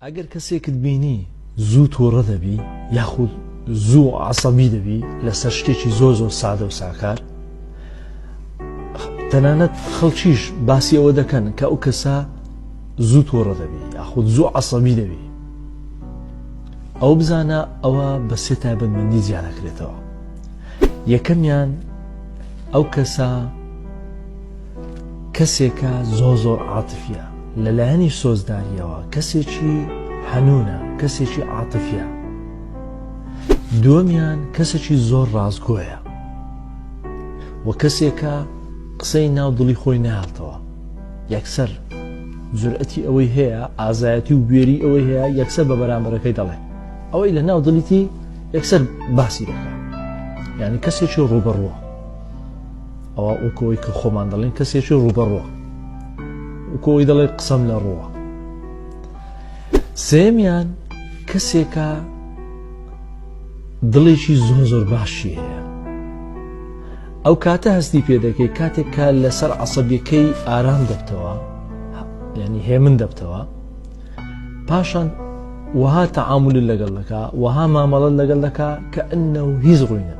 ئەگەر کەسێکت بینی زوو توڕە دەبی یاخود زوو عەسەبی دەبی لەسەر شتێکی زۆر زۆر سادە و ساکار تەنانەت خەڵکیش باسی ئەوە دەکەن کە ئەو کەسە زوو توڕە دەبی یاخود زوو عەسەبی دەبی ئەو بزانە ئەوە بە سێ تایبەتمەندی جیا دەکرێتەوە یەکەمیان ئەو کەسە کەسێکە زۆر زۆر عاتفیە لەلایەنی سۆزداریەوە کەسێکی حەنونە کەسێکی عاتفیە دووەمیان کەسێکی زۆر ڕاستگۆیە و کەسێکە قسەی ناو دڵی خۆی ناڵتەوە یەکسەر جورئەتی ئەوەی هەیە ئازایەتی و بوێری ئەوەی هەیە یەکسەر بە بەرامبەرەکەی دەڵێ ئەوەی لە ناو دڵیتی یەکسەر باسی دەکات یعنی کەسێکی ڕوبەڕووە ئەوە وەکەوەی کە خۆمان دەڵێن کەسێکی ڕوبەڕووە وکۆی دەڵێ قسەم لە ڕووە سێمیان کەسێکە دڵێکی زۆر زۆر باشی هەیە ئەو کاتە هەستی پێ دەکەی کاتێک کە لەسەر عسەبیەکەی ئارام دەبتەوە ینی هێمن دەبتەوە پاشان وەها تەعامل لەگەڵ دەکا وەها مامەڵە لەگەڵ دەکا کە ئەنە و هیچ ڕووی نەدا.